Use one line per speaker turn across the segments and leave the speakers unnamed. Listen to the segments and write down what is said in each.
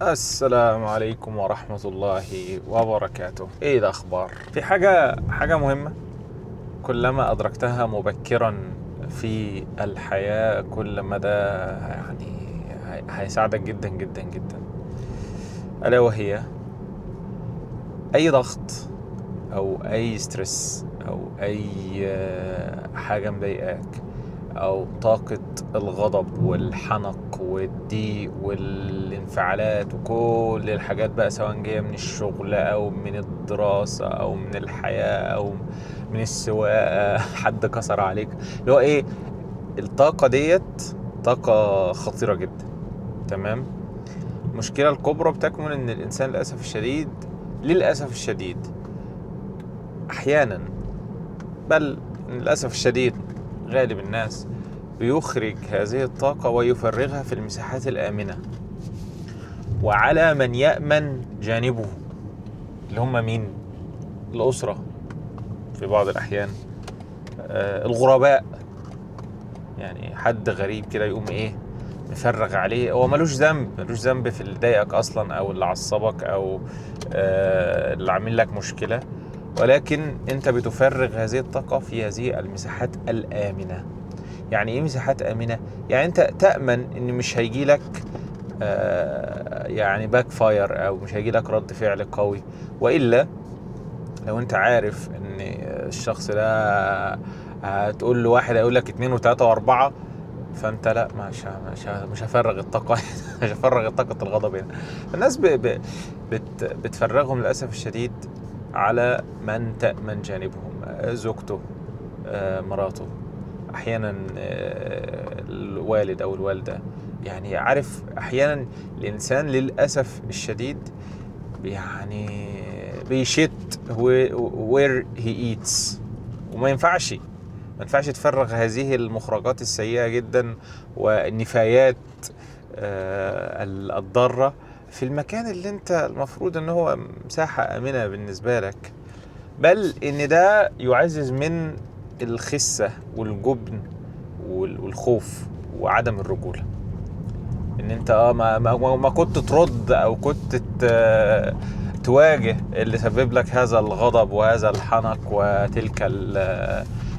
السلام عليكم ورحمة الله وبركاته. ايه الاخبار؟ في حاجة مهمة كلما ادركتها مبكرا في الحياة كل ما ده يعني هيساعدك جدا جدا جدا، الا وهي اي ضغط او اي stress او اي حاجة مضايقاك او طاقة الغضب والحنق والضيق والانفعالات وكل الحاجات بقى، سواء جاية من الشغل او من الدراسة او من الحياة او من السواقة، حد كسر عليك، اللي هو ايه الطاقة ديت، طاقة خطيرة جدا. تمام. المشكلة الكبرى بتكمن ان الانسان للأسف الشديد، للأسف الشديد احيانا، بل للأسف الشديد غالب الناس بيخرج هذه الطاقة ويفرغها في المساحات الآمنة وعلى من يأمن جانبه، اللي هم مين؟ الأسرة في بعض الأحيان، الغرباء، يعني حد غريب كده يقوم إيه مفرغ عليه، هو ملوش ذنب، ملوش ذنب في اللي ضايقك أصلا أو اللي عصبك أو اللي عامل لك مشكلة، ولكن أنت بتفرغ هذه الطاقة في هذه المساحات الآمنة. يعني إيه مساحات آمنة؟ يعني أنت تأمن إن مش هيجي لك يعني backfire أو مش هيجي لك رد فعل قوي، وإلا لو أنت عارف إن الشخص ده هتقول له واحد هيقول لك 2 و3 و4، فأنت لا، مش هفرغ الطاقة، مش هفرغ طاقة الغضب هنا. الناس بتفرغهم للأسف الشديد على من تأمن جانبهم، زوجته، مراته، أحيانا، الوالد أو الوالدة. يعني عارف أحيانا الإنسان للأسف الشديد يعني بيشت where he eats، وما ينفعش، ما ينفعش تفرغ هذه المخرجات السيئة جدا والنفايات الضارة في المكان اللي انت المفروض ان هو مساحة آمنة بالنسبة لك، بل ان ده يعزز من الخسة والجبن والخوف وعدم الرجولة، ان انت ما كنت ترد او كنت تواجه اللي سبب لك هذا الغضب وهذا الحنق وتلك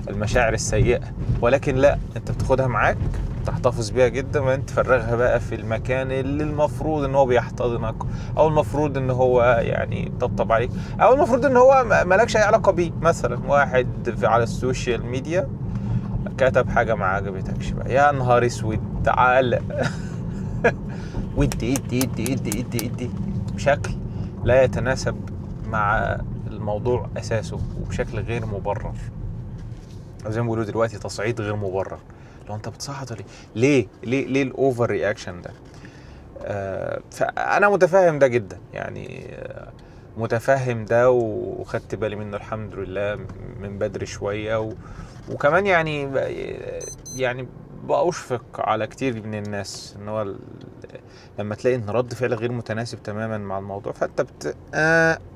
المشاعر السيئة، ولكن لا، انت بتاخدها معاك، تحتفظ بيها جدا، وانت تفرغها بقى في المكان اللي المفروض ان هو بيحتضنك، او المفروض ان هو يعني طبطب عليك، او المفروض ان هو مالكش اي علاقة بيه. مثلا واحد على ال social media كتب حاجة ما عجبتكش بقى، يا نهار اسود، تعال ودي ادي ادي ادي ادي ادي بشكل لا يتناسب مع الموضوع اساسه وبشكل غير مبرر، او زي ما بيقولوا دلوقتي تصعيد غير مبرر. لو انت بتصعد ليه؟ ليه؟ ليه؟ ليه ال over reaction ده؟ فانا متفهم ده جدا، متفهم ده وخدت بالي منه الحمد لله من بدري شوية، وكمان بأشفق على كتير من الناس ان هو لما تلاقي ان رد فعل غير متناسب تماما مع الموضوع، فانت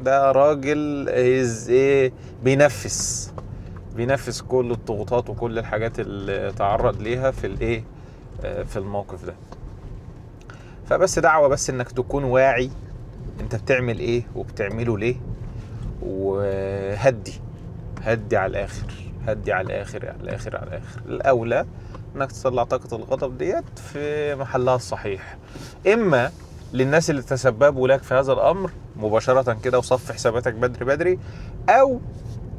ده راجل ايه بينفس كل الضغوطات وكل الحاجات اللي تعرض ليها في الايه، في الموقف ده. فبس دعوة بس انك تكون واعي انت بتعمل ايه وبتعمله ليه، وهدي، هدي على الاخر، هدي على الاخر، على الاخر، على الاخر. الاولى انك تطلع طاقة الغضب ديت في محلها الصحيح، اما للناس اللي تسببوا لك في هذا الامر مباشرة كده وصف حساباتك بدري بدري،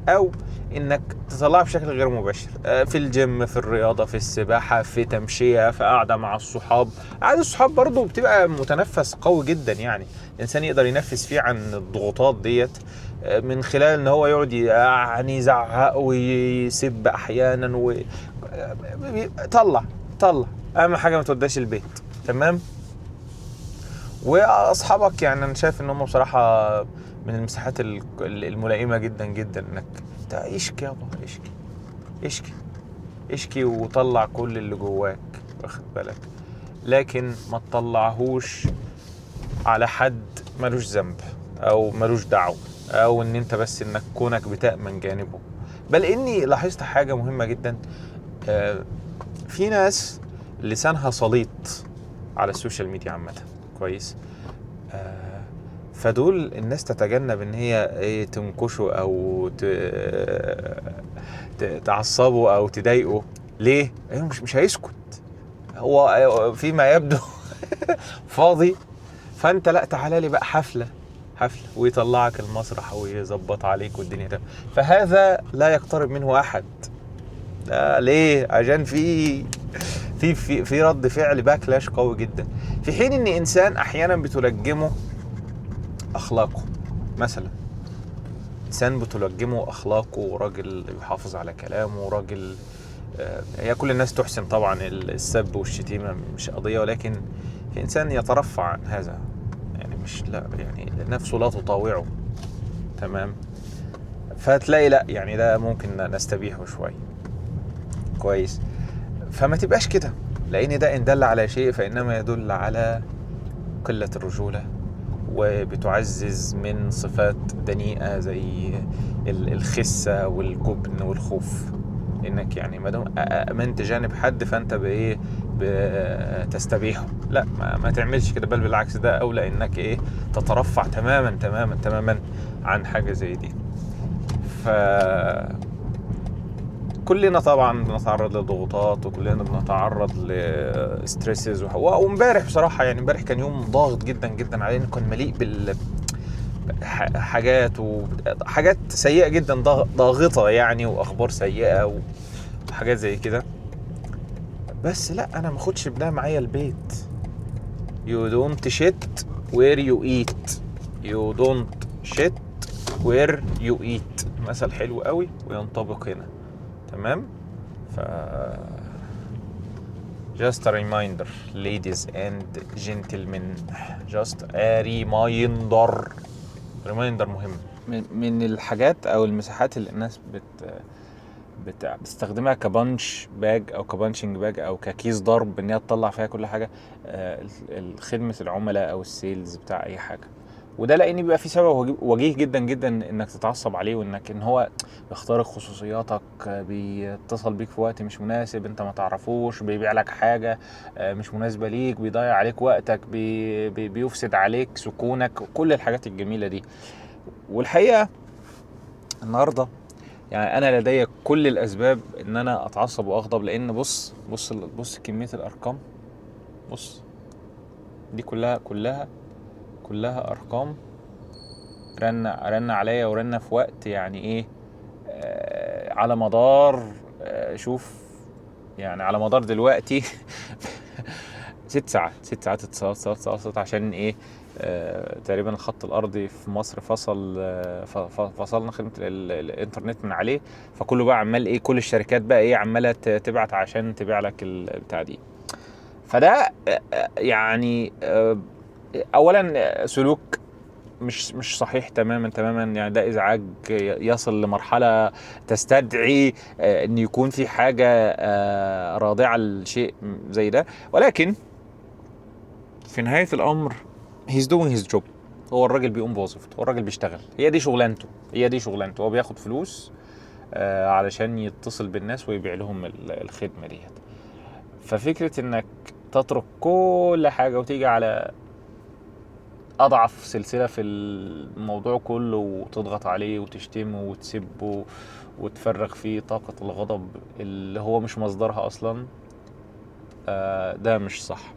او انك تطلعها بشكل غير مباشر، في الجيم، في الرياضة، في السباحة، في تمشية، في قعدة مع الصحاب. قعدة الصحاب برضو بتبقى متنفس قوي جدا، الإنسان يقدر ينفس فيه عن الضغوطات ديت، من خلال ان هو يقعد يزعق ويسب احيانا و طلع اهم حاجة ما توداش البيت. تمام. واصحابك انا شايف ان هم بصراحة من المساحات الملائمة جدا جدا انك اشكي يابا، اشكي، اشكي، اشكي وطلع كل اللي جواك، واخد بالك، لكن ما تطلعهوش على حد ملوش ذنب او ملوش دعوة، او ان انت بس انك كونك بتأمن جانبه. بل اني لاحظت حاجة مهمة جدا، في ناس لسانها سليط على ال social media عامة، كويس، فدول الناس تتجنب ان هي ايه تنكشه او تعصبه او تضايقه. ليه؟ لأنه مش هيسكت، هو فيما يبدو فاضي. فانت لا، تعالى لي بقى حفلة حفلة، ويطلعك المسرح ويظبط عليك والدنيا تمام. فهذا لا يقترب منه احد. ده ليه؟ عشان في في في في رد فعل backlash قوي جدا. في حين ان انسان احيانا بتلجمه اخلاقه، مثلا انسان بتلجمه اخلاقه، وراجل بيحافظ على كلامه، وراجل هي كل الناس تحسن طبعا السب والشتيمه مش قضية، ولكن في انسان يترفع عن هذا، يعني مش لا يعني نفسه لا تطاوعه، تمام. فتلاقي لا يعني ده ممكن نستبيحه شوية، كويس. فما تبقاش كده، لان ده ان دل على شيء فانما يدل على قلة الرجولة، وبتعزز من صفات دنيئه زي الخسه والجبن والخوف. انك يعني ما دام امنت جانب حد فانت بايه بتستبيحه. لا، ما تعملش كده، بل بالعكس ده اولى انك ايه تترفع تماما تماما تماما عن حاجة زي دي. ف كلنا طبعا بنتعرض لضغوطات، وكلنا بنتعرض ل stresses. وامبارح بصراحة يعني امبارح كان يوم ضاغط جدا جدا علينا، كان مليء بال حاجات وحاجات سيئه جدا، ضاغطة يعني، واخبار سيئه وحاجات زي كده. بس لا، انا ما اخدش ده معايا البيت. You don't shit where you eat. You don't shit where you eat. مثل حلو قوي وينطبق هنا، تمام. ف just a reminder ladies and gentlemen، just a reminder، reminder مهم. من الحاجات او المساحات اللي الناس بتستخدمها ك punch bag او ك punching bag او ككيس ضرب، ان هي تطلع فيها كل حاجة، خدمة العملاء او ال sales بتاع اي حاجة. وده لان بيبقى في سبب وجيه جدا جدا انك تتعصب عليه، وانك ان هو بيخترق خصوصياتك، بيتصل بيك في وقت مش مناسب، انت ما تعرفوش، بيبيع لك حاجة مش مناسبة ليك، بيضيع عليك وقتك، بيفسد عليك سكونك، كل الحاجات الجميلة دي. والحقيقة النهارده يعني انا لدي كل الاسباب ان انا اتعصب واغضب، لان بص بص بص كمية الارقام، بص دي كلها كلها كلها ارقام رن عليا، ورن في وقت يعني ايه، على مدار، شوف يعني على مدار دلوقتي 6 ساعات، 6 ساعات اتصالات، اتصالات، اتصالات، اتصالات، عشان ايه، تقريبا الخط الارضي في مصر فصل، فصلنا خدمة الانترنت من عليه، فكله بقى عمال ايه، كل الشركات بقى ايه عماله تبعت عشان تبيع لك البتاع دي. فده اولا سلوك مش صحيح تماما تماما، يعني ده ازعاج يصل لمرحلة تستدعي ان يكون في حاجة رادعة لشيء زي ده. ولكن في نهاية الامر he's doing his job، هو الراجل بيقوم بوظيفته، هو الراجل بيشتغل، هي دي شغلانته، هي دي شغلانته، هو بياخد فلوس علشان يتصل بالناس ويبيع لهم الخدمة ديت. ففكره انك تترك كل حاجة وتيجي على اضعف سلسلة في الموضوع كله وتضغط عليه وتشتمه وتسبه وتفرغ فيه طاقة الغضب اللي هو مش مصدرها اصلا، ده مش صح.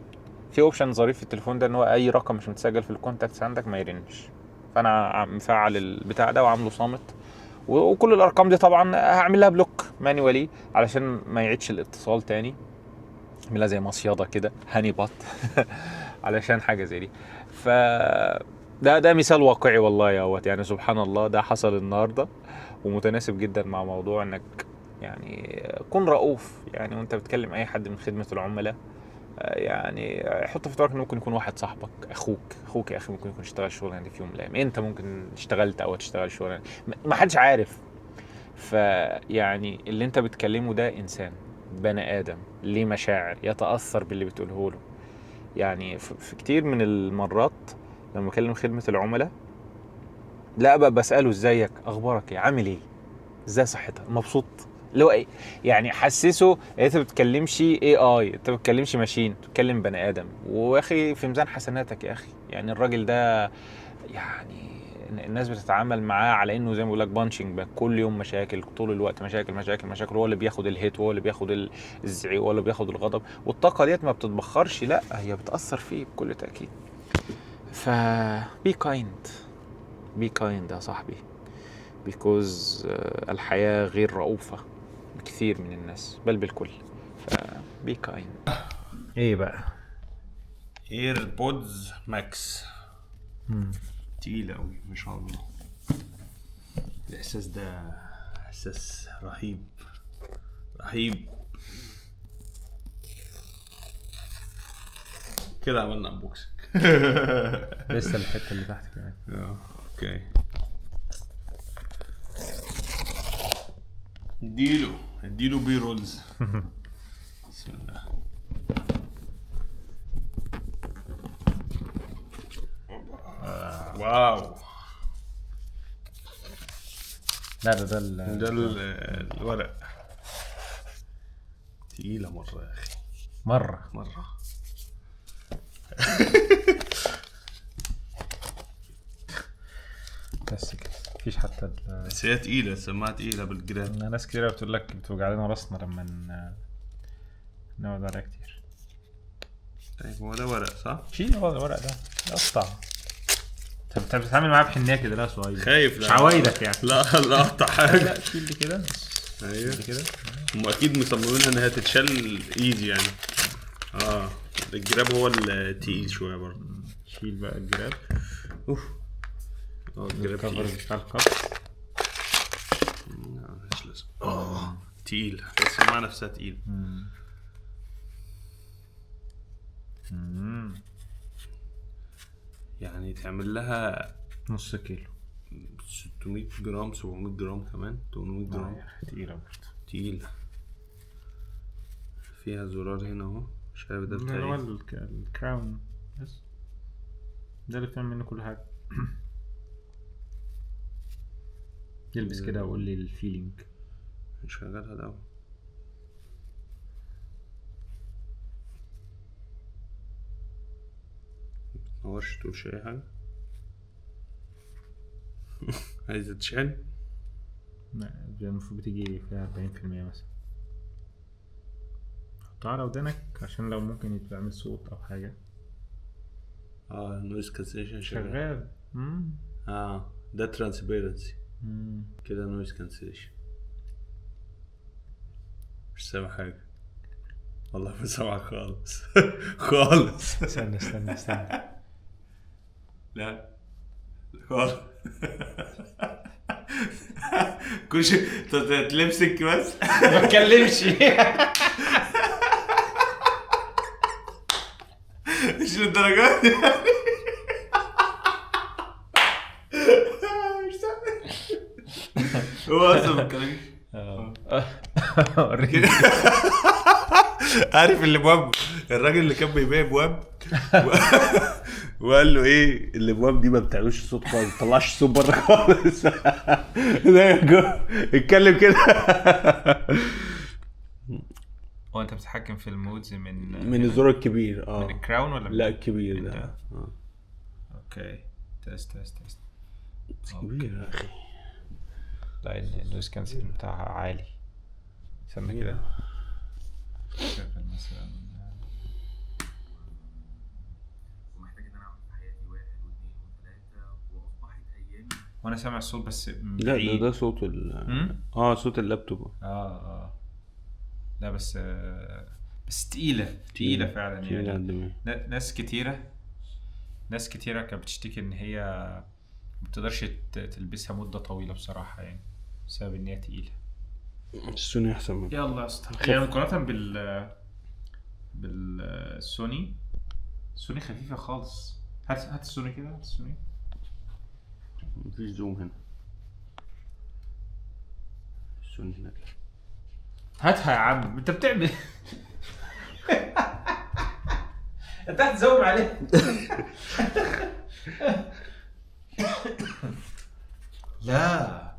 في option ظريف في التليفون ده ان هو اي رقم مش متسجل في ال contacts عندك ما يرنش، فانا مفعل البتاع ده وعامله صامت، وكل الارقام دي طبعا هعمل لها block manually علشان ما يعيدش الاتصال تاني، اعملها زي مصيده كده honey pot علشان حاجة زي دي. ف ده مثال واقعي والله يا وات، يعني سبحان الله ده حصل النهارده، ومتناسب جدا مع موضوع انك يعني كن رؤوف، يعني وانت بتكلم اي حد من خدمة العملاء، يعني حط في اعتبارك انه ممكن يكون واحد صاحبك، اخوك يا اخي ممكن يكون اشتغل شغلانة دي في يوم من الايام، انت ممكن اشتغلت او تشتغل شغلانة، ما حدش عارف. فيعني اللي انت بتكلمه ده انسان، بني ادم، ليه مشاعر، يتاثر باللي بتقوله له. يعني في كتير من المرات لما بكلم خدمة العملاء، لا بقى بساله ازيك، اخبارك ايه، عامل ايه، ازاي صحتك، مبسوط. اللي هو ايه يعني، حسسه انت ما بتتكلمش AI، انت ما بتتكلمش machine، بتتكلم بني ادم. واخي في ميزان حسناتك يا اخي، يعني الراجل ده يعني الناس بتتعامل معاه على انه زي ما بقول لك punching bag، كل يوم مشاكل، طول الوقت مشاكل مشاكل مشاكل، هو اللي بياخد ال hit، وهو اللي بياخد الزعيق، وهو اللي بياخد الغضب، والطاقة ديت ما بتتبخرش، لا هي بتاثر فيه بكل تاكيد. ف be kind، be kind يا صاحبي، because الحياة غير رؤوفه بكثير من الناس، بل بالكل. ف be kind. ايه بقى؟
AirPods Max تقيلة أوي ما شاء الله. الإحساس ده إحساس رهيب رهيب. كده عملنا unboxing.
لسه الحتة اللي تحت كمان.
okay اديله B-rolls. بسم الله. wow،
لا ده
ده الورق تقيلة مرة يا أخي،
مرة
مرة.
بس كده مفيش حتى
بس هي تقيلة، السماعة تقيلة بالجرام.
ناس كتيرة بتقول لك بتوجع لنا راسنا لما نقعد عليها كتير.
طيب هو ده ورق صح؟
شيل هو الورق ده قطع. انت بتتعامل معاه بحنيه كده؟ لا صغير
خايف،
مش عوايدك يعني.
لا لا اقطع حاجة.
لا شيل دي كده.
ايوه
كده.
هم اكيد مصممينها انها تتشال easy يعني. الجراب هو التقيل شوية برضه.
شيل بقى الجراب.
اوف، الجراب
ال cover بتاع ال cup
مش لازم. تقيل، السماعة نفسها تقيل. يعني تعمل لها
نص كيلو،
600 جرام، 700 جرام، كمان 800 جرام.
تقيلة برضه،
تقيلة. فيها زرار هنا اهو، مش عارف ده بتاع
ايه. هو
ايه.
ال crown بس ده اللي بتعمل منه كل حاجة. البس كده وقول لي ال feeling.
نشغلها الأول. متنورش تقولش أي حاجة. عايزة تشحن؟
لا المفروض بتيجي فيها 40% مثلا. حطها على ودنك عشان لو ممكن يتعمل صوت أو حاجة.
noise cancellation
شغال.
ده transparency كده، noise cancellation. مش سامع حاجة والله، ما سامع خالص. خالص.
استنى استنى استنى.
لا خالص. كل شيء تلبسك بس
ما تكلمش.
مش للدرجة دي. مش سامع. هو اصلا ما بيتكلمش. عارف اللي بواب، الراجل اللي كان بيبيع بواب وقال له ايه الابواب دي ما بتعملش صوت خالص، ما بتطلعش صوت بره خالص. ده اتكلم كده.
هو انت بتتحكم في ال modes من
الزرار الكبير؟
من ال crown ولا
لا الكبير ده.
okay test test test.
كبير يا اخي.
لا ال noise cancel بتاعها عالي. استنى كده مثلا. وانا سامع الصوت بس.
لا ده صوت ال صوت اللابتوب.
لا بس تقيلة تقيلة فعلا يعني. ناس كتيرة كانت بتشتكي ان هي ما بتقدرش تلبسها مده طويلة بصراحة يعني، بسبب ان هي تقيلة.
السوني احسن منه.
يلا يا اسطى يعني مقارنة بالسوني، السوني خفيفة خالص. هات السوني كده، هات السوني.
مفيش zoom هنا. السوني هناك.
هاتها يا عم، انت بتعمل انت هتزوم عليه. لا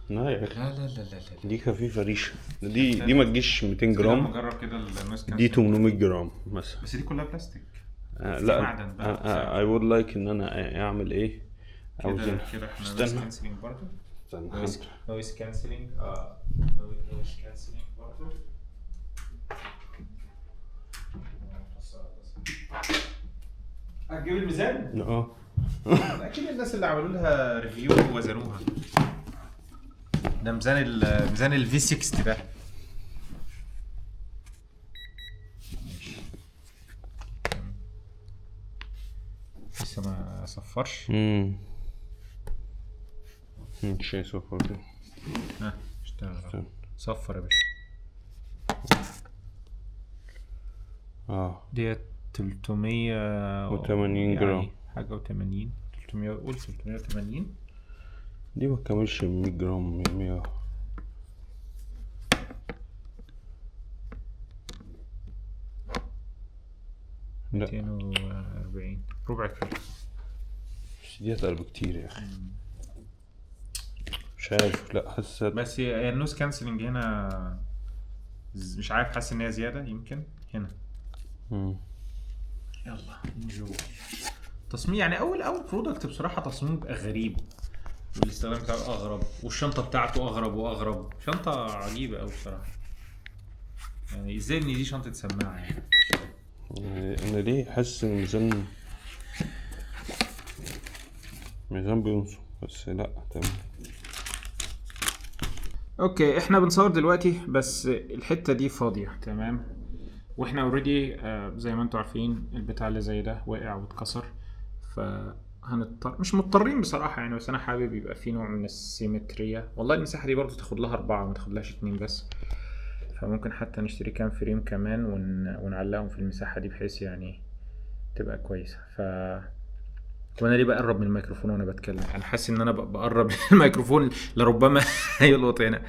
لا يا اخي.
لا لا لا لا لا.
دي خفيفة ريشه. دي ما تجيش 200 جرام.
نجرب كده ال noise.
دي 800 جرام مثلا.
بس دي كلها بلاستيك.
لا.
معدن بقى.
I would like ان انا اعمل ايه؟ اوزن.
كده احنا
استنى.
noise cancelling برضه.
استنى.
noise cancelling، noise cancelling برضه. هتجيب الميزان؟
اه.
اكيد الناس اللي عملوا لها review وزنوها. ده ميزان ميزان ال V60 ده. لسه ما صفرش.
مش هيصفر كده.
ها اشتغل. صفر يا باشا. ديت 380
جرام.
حاجة و80. 300، قول 380.
دي ما تكملش 100 جرام. 100. لا.
240، ربع كيلو.
بس دي اتقل بكتير يا اخي. مش عارف، لا حاسس.
بس هي ال noise cancelling هنا مش عارف، حاسس ان هي زيادة يمكن هنا. يلا نشوف تصميم. يعني اول product بصراحة تصميمه بيبقى غريب، والاستخدام بتاعه اغرب، والشنطه بتاعته اغرب واغرب. شنطه عجيبة قوي بصراحة. يعني ازاي ان دي شنطه سماعه يعني؟
انا ليه حاسس ان ميزان بينصب، بس لا تمام.
okay احنا بنصور دلوقتي بس الحتة دي فاضية تمام، واحنا already زي ما انتم عارفين البتاع اللي زي ده وقع واتكسر، فهنضطر، مش مضطرين بصراحة يعني، بس انا حابب يبقى في نوع من السيمتريه. والله المساحة دي برضو تاخد لها 4 ما تاخدلهاش 2 بس، فممكن حتى نشتري كام frame كمان ونعلقهم في المساحة دي بحيث يعني تبقى كويسة. وانا ليه بقرب من الميكروفون وانا بتكلم؟ انا حاسس ان انا بقرب من الميكروفون لربما يلقط هنا،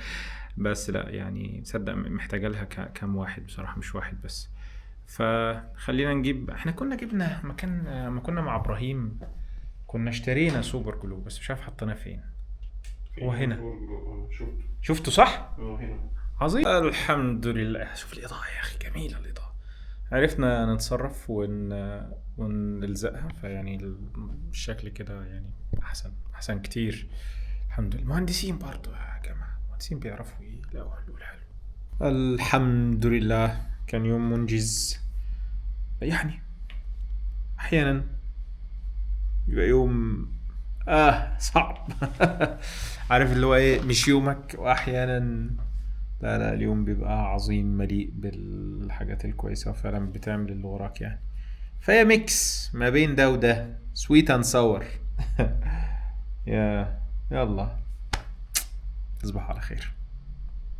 بس لا يعني تصدق محتاجه لها كام واحد بصراحة، مش واحد بس. فخلينا نجيب، احنا كنا جبنا مكان ما كنا مع ابراهيم كنا اشترينا super glue، بس مش عارف حطيناه فين. هو هنا. شفته صح؟
هو هنا.
عظيم، الحمد لله. شوف الاضاءة يا اخي، جميلة الاضاءة. عرفنا نتصرف ونلزقها، فيعني الشكل كده يعني احسن كتير الحمد لله. المهندسين برضو يا جماعة، المهندسين بيعرفوا يلاقوا حلول حلوة. الحمد لله كان يوم منجز، يعني احيانا يبقى يوم صعب عارف اللي هو ايه، مش يومك، واحيانا لا اليوم بيبقى عظيم مليء بالحاجات الكويسة وفعلا بتعمل اللي وراك يعني. فهي mix ما بين ده وده، sweet and sour. يا يلا تصبح على خير.